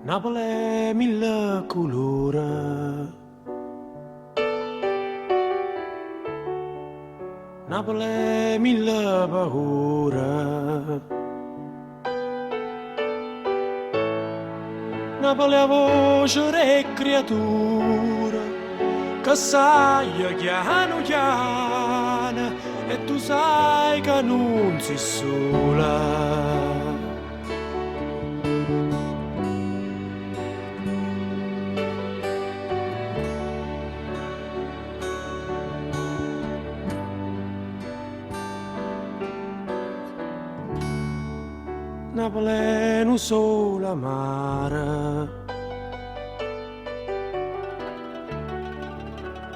Napule è mille culure. Napule è mille paure. Napule è 'a voce d' 'e criature che saglie chianu chiano e tu sai ca nun si' sola. Napule è nu sole amaro.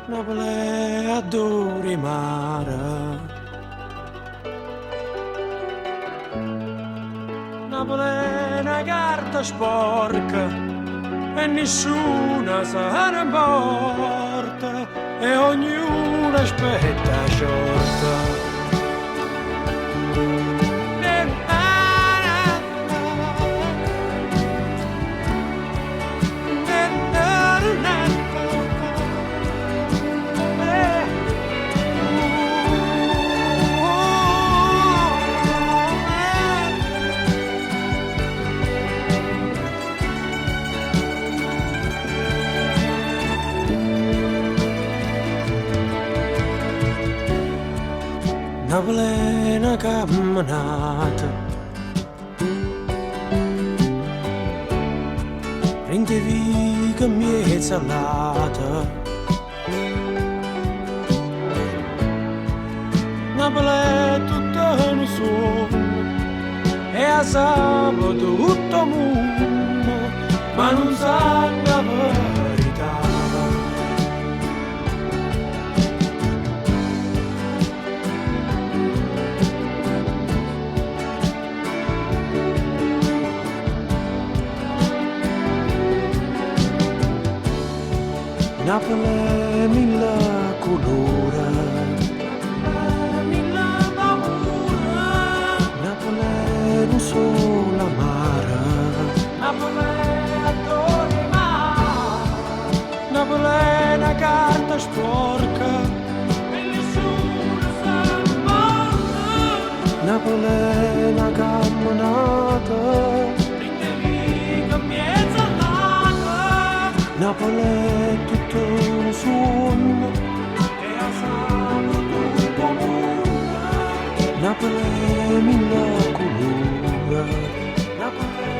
Napule è addore 'e mare. Napule è na carta sporca e nisciuno se ne 'mporta e ognuno aspetta 'a sciorta. Napule è na cammenata Dint' 'e viche mmiez' all'ate. Napule è tutto nu suonno e 'a sape tutt' 'o munno, ma nun sanno 'a verità. Napule è mille culure. Napule è nu sole amaro. Napule è addore 'e mare. Napule è na carta sporca e nisciuno se ne 'mporta. Napule è na cammenata dint' 'e viche mmiez' all'ate. Napule è tutto nu suonno e 'a sape tutto 'o munno. Napule è mille culure. Napule.